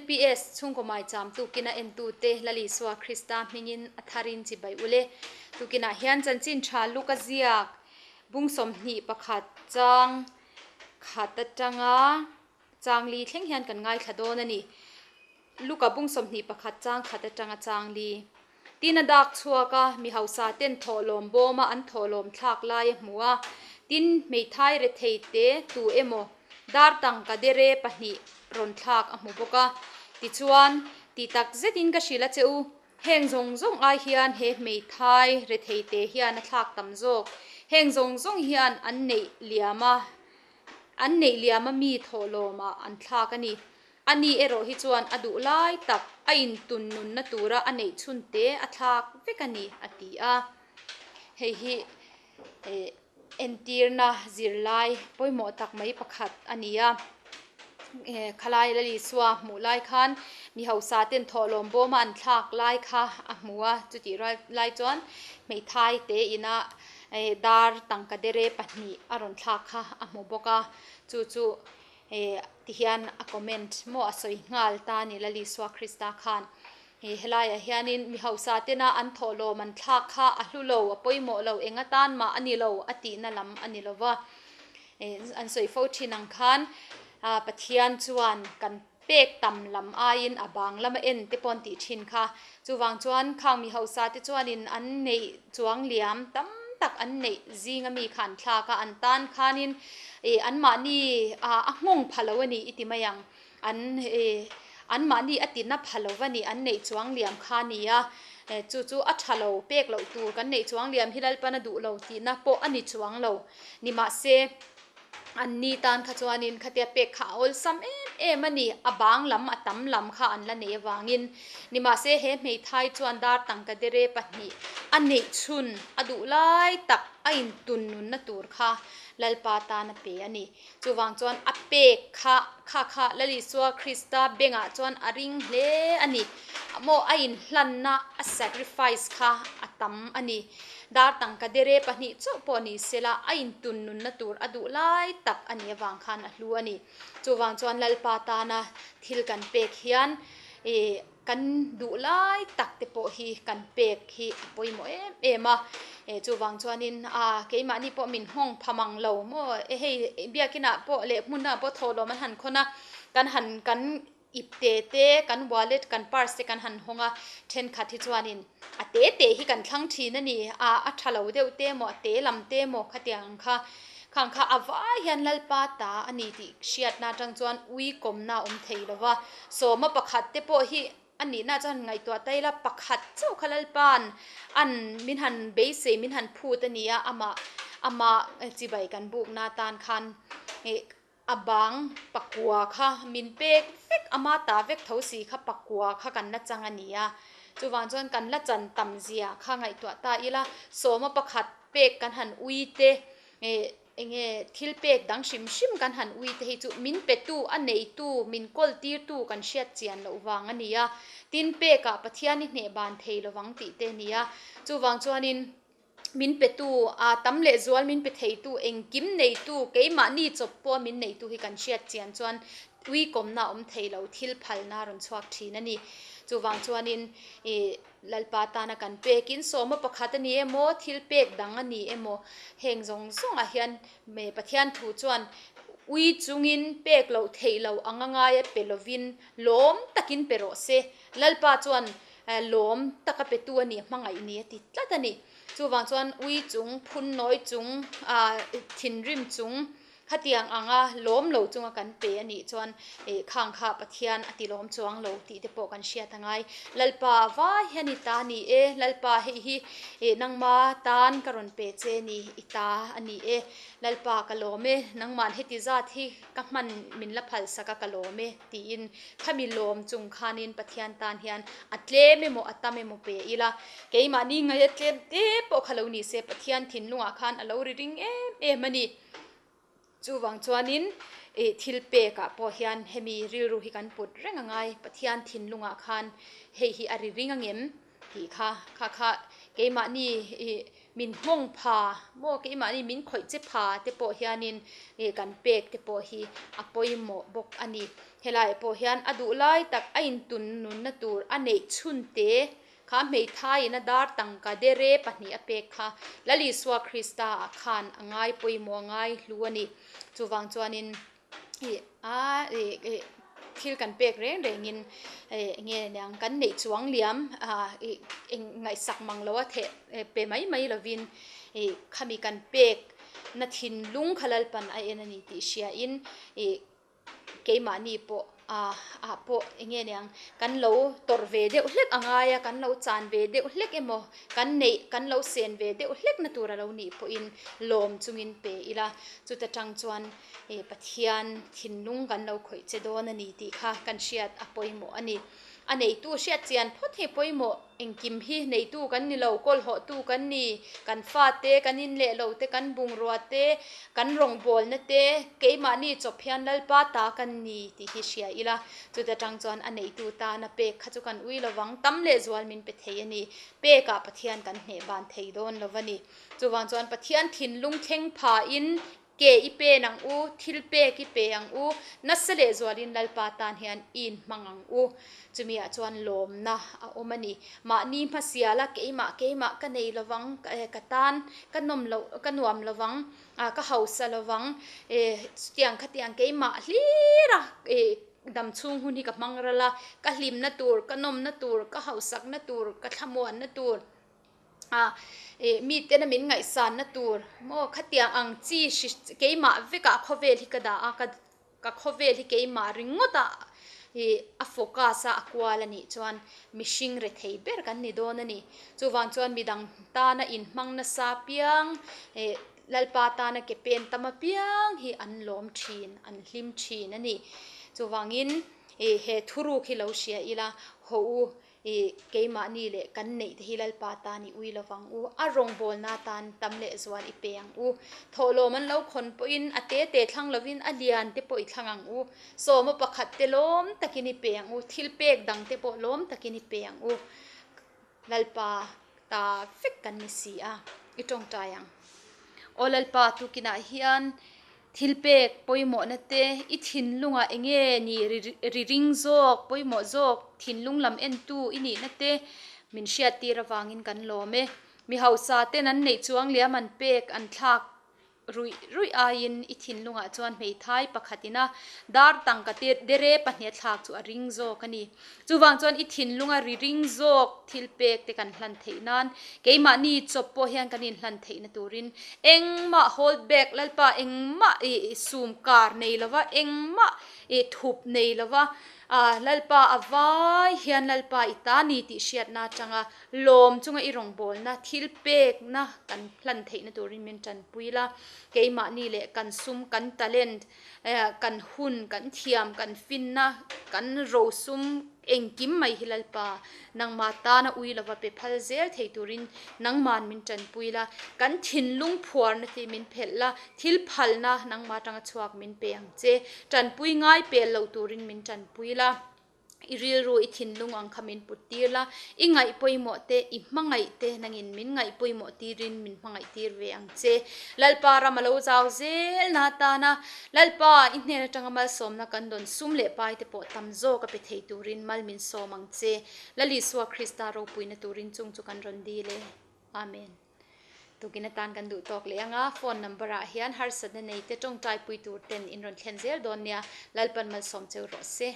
LPS chhungkaw maicham tukina entute Lal Isua Krista hmingin a tharin chibai ule. Tukinah hian chanchin tha luk a ziak bung 21 chang khat atanga chang li thleng hian kan ngaithla dawn a ni. Luka bung 21 chang khat atanga chang li. Tin a dak chhuak a, mi hausa ten thawhlawm bawma an thawhlawm thlak lai a hmu a. Tin, hmeithai rethei te tu emaw dar tangka dere pahnih rawn thlak a hmu bawk a. Tichuan, ti tak zetin ka hrilh a che u, heng zawng zawng ai hian he hmeithai rethei te hian a thlak tam zawk. Heng zawng zawng hian an neih liam a, an neih liam a mi thawhlawmah an thlak a ni. Ani erawh hi chuan a duh lai tak a intun nunna tura a neih chhun te a thlak vek a ni, a ti a. Hei hi entirna zirlai pawimawh tak mai pakhat a ni a. Khalai Lal Isua hmuh lai khan mi hausa ten thawhlawm bawma an thlak lai kha a hmu a, chutih lai chuan hmeithai te ina dar tangka dere pahnih a rawn thlak kha a hmu bawk a, chu chu He ti hian a comment maw a sawi nghal ta a ni Lal Isua Krista khan. He helaiah hianin mi hausa tena an thawhlawm an thlak kha a hlu lo, a pawimawh lo, eng atan mah a ni lo a tihna lam a ni lo va. An sawi fo thin ang khan Pathian chuan kan pek tam lam aiin a bang lama en te pawh an tih thin kha. Chuvang chuan khang mi hausa te chuanin an neih chuang liam tam tak an neih zinga mi kha an thlak a, an tan khanin ih anmahni a nghawng pha lo a ni i ti mai ang. An ih anmahni a tina pha lo va ni, an neih chuang liam kha a ni a. Chu chu a tha lo pek loh tur kan neih chuang liam hi Lalpan a duh lo tihna pawh a ni chuang lo. Nimahse. An ni tan kha chuanin khatia pek kha a awlsam em em a ni, a bang lam a tam lam kha an la neih avangin. Nimahse he hmeithai chuan dar tangka dere pahnih a neih chhun a duh lai tak a intun nunna tur kha Lalpa tan a pe a ni. Chuvang chuan a pek kha kha kha Lal Isua Krista bengah chuan a ring hle a ni. Maw a inhlanna a sacrifice kha a tam a ni. Dar tangka dere pahnih chauh pawh ni sela a intun nunna tur a duh lai tak a nih avang khan a hlu a ni. Chuvang chuan Lalpa tana thil kan pek hian ih kan duh lai tak te pawh hi kan pek hi a pawimawh em em a. Chuvang chuanin a keimahni pawh min nghawng pha mang lo maw hei biakinah pawh leh hmunah pawh thawhlawm an han khawn a, kan han kan Ipte te, kan wallet, kan purse te kan han hawng a, thenkhat hi chuanin a te te hi kan thlang thin a ni, a a tha lo deuh te maw, a te lam te maw khatiang ang kha, khang kha a vai hian Lalpa ta a ni tih hriatna atang chuan ui kawmna a awm thei lo va, sawma pakhat te pawh hi a nihna chuan ngaihtuah ta ila pakhat chauh kha Lalpa'n an min han beisei, min han phut a ni a, amah amah chibai kan bukna atan khan ih A bang pakua kha min pek vek a, ma ta vek tho si kha pakua kha kan la chang a ni a. Chuvang chuan kan la chan tam zia kha ngaihtuah ta ila, sawma pakhat pek kan han ui te, eh enge thil pek dang hrim hrim kan han ui te hi chu min petu, a neitu, min kawl tirtu kan hriat chian loh vang a ni a. Tin, pekah Pathian i hneh ban thei lovang tih te a ni a. Chuvang chuanin. Min petu, a tam leh zual min pe theitu, engkim neitu, keimahni chawp pawha min neitu hi kan hriat chian chuan tuikawmna a awm thei lo, thil phalna a rawn chhuak thin a ni. Chuvang chuanin ih Lalpa tana kan pekin sawma pakhat a ni emaw, thil pek dang a ni emaw, heng zawng zawngah hian Pathian thu chuan ui chungin pek loh theih loh anga ngaia pe lovin lawm takin pe rawh se. Lalpa chuan Lawm taka petu a nih hmangaih ni a ti tlat a ni. Chuvang chuan ui chung, phun nawi chung, thinrim chung khatiang anga lawm lo chunga kan pe a nih chuan khang kha Pathian a ti lawm chuang lo tih te pawh kan hriat a ngai. Lalpa vai hian i ta ni e, Lalpa hei hi nangma tan ka rawn pe che ni, i ta a ni e. Lalpa ka lawm e, nangman heti zat hi ka hman min la phalsak a ka lawm e. Tiin khami lawm chung khanin Pathian tan hian a tlem emaw a tam emaw pe ila, keimahni ngaih a tlem te pawh kha lo ni se Pathian thinlungah khan a lo ri ring em em a ni. Chuvang chuanin ih thil pekah pawh hian hemi rilru hi kan put reng a ngai, Pathian thinlungah khan hei hi a ri ring angem tih kha kha kha keimahni ih. min nghawng pha maw keimahni min khawih che pha te pawh hianin ih kan pek te pawh hi a pawimawh bawk a ni. Helaiah pawh hian a duh lai tak a intun nunna tur a neih chhun te kha hmeithaiin a dar tangka dere pahnih a pek kha Lal Isua Krista ah khan a ngai pawimawh a ngai hlu a ni. Chuvang chuanin ih a ih ih thil kan pek reng rengin ih nge niang kan neih chuang liam ah ih eng ngaihsak mang lo a theh pe mai mai lovin ih khami kan pek na thinlung kha Lalpan a en a ni tih hriain ih Keimahni pawh ah ah pawh eng nge niang kan lo tawrh ve deuh hlek a ngai a, kan lo chan ve deuh hlek emaw, kan neih kan lo sen ve deuh hlek na tur a lo nih pawhin lawm chungin pe ila, chuta tang chuan ih Pathian thinlung kan lo khawih che dawn a ni tih kha kan hriat a pawimawh a ni. A neitu hriat chian phawt hi pawimawh. Engkim hi neitu kan ni lo, kawlhawhtu kan ni. Kan fate, kan in leh lo te, kan bungrua te, kan rawngbawlna te, keimahni chawp hian Lalpa ta kan ni tih hi hria ila. Chuta tang chuan a neitu tana pek kha chu kan ui lovang, tam leh zual min pe thei a ni. Pekah Pathian kan hneh ban thei dawn lo a ni. Chuvang chuan Pathian thinlung thleng phain Ke i pen ang u, thil pek i pe ang u, nasa leh zualin Lalpa tan hian i inhmang ang u. Chumiah chuan lawmna a awm a ni. Mahni hmasiala keimah keimah ka nei lovang, ka tan ka nawm loh, ka nuam lovang, ka hausa lovang, chutiang khatiang keimah hlir a damchhung hun hi ka hmang ral a, ka hlimna tur, ka nawmna tur, ka hausakna tur, ka thlamuanna tur, A ih miten a min ngaihsanna tur maw khatiang ang chi hri keimah vekah khawvel hi ka dah a ka ka khawvel hi keimah ringawt a ih a focus a a kual a nih chuan mihring rethei ber kan ni dawn a ni. Chuvang chuan midang tana inhmang nasa piang ih Lalpa tana ke pen tam apiang hi an lawm thin an hlim thin a ni. Chuvangin ih he thuruk hi lo hria ila haw u I keimahni leh kan neih te hi Lalpa tan i ui lovang u, a rawngbawlna tan tam leh zual i pe ang u. Thawhlawm an lo khawn pawhin a te te thlang lovin a lian te pawh i thlang ang u. Sawma pakhat te lawm takin i pe ang u, thil pek dang te pawh lawm takin i pe ang u. Lalpa ta vek kan ni si a, i tawngtai ang. Aw Lalpa, tukinah hian Thilpek pawimawhna te, i thinlungah eng nge ni ri ring zawk, pawimawh zawk, thinlung lam entu i nihna te min hriattir avangin kan lawm e. Mi hausa ten an neih chuang liam an pek an thlak ruih ruih aiin i thinlungah chuan hmeithai pakhatin a dar tangka dere pahnih a thlak chu a ring zawk a ni. Chuvang chuan i thinlunga ri ring zawk thil pek te kan hlan theih nan, keimahni chawp pawh hian kan inhlan theihna turin engmah hold back, Lalpa engmah i sum kar nei lova, engmah i thup nei lova, Lalpa a vai hian Lalpa i ta ni tih hriatna atanga lawm chunga i rawngbawlna thil pekna kan hlan theihna turin min tanpui la, keimahni leh kan sum, kan talent, Kan hun, kan thiam, kan finna, kan rosum engkim mai hi Lalpa, nangmah tana ui lova pe phal zel thei turin nangman min tanpui la, kan thinlung phuarna te min phelh la, thil phalna nangmah atanga chhuak min pe ang che, tanpui ngai pel lo turin min tanpui la. I rilru i thinlung ang kha min put tir la, i ngaih pawimawh te, i hmangaih te nangin min ngaih pawimawh tirin min hmangaih tir ve ang che. Lalpa ram a lo zau zel na atana Lalpa i hnen atanga malsawmna kan dawn sum leh pai te pawh tam zawk a pe thei turin mal min sawm ang che. Lal Isua Krista ropuina turin chung chu kan rawn dil e. Amen. Tukin atan kan duh tawk leh ang a, phone number ah hian harsatna nei te tawngtai pui tur ten in rawn thlen zel dawn nia, Lalpan malsawm cheu rawh se.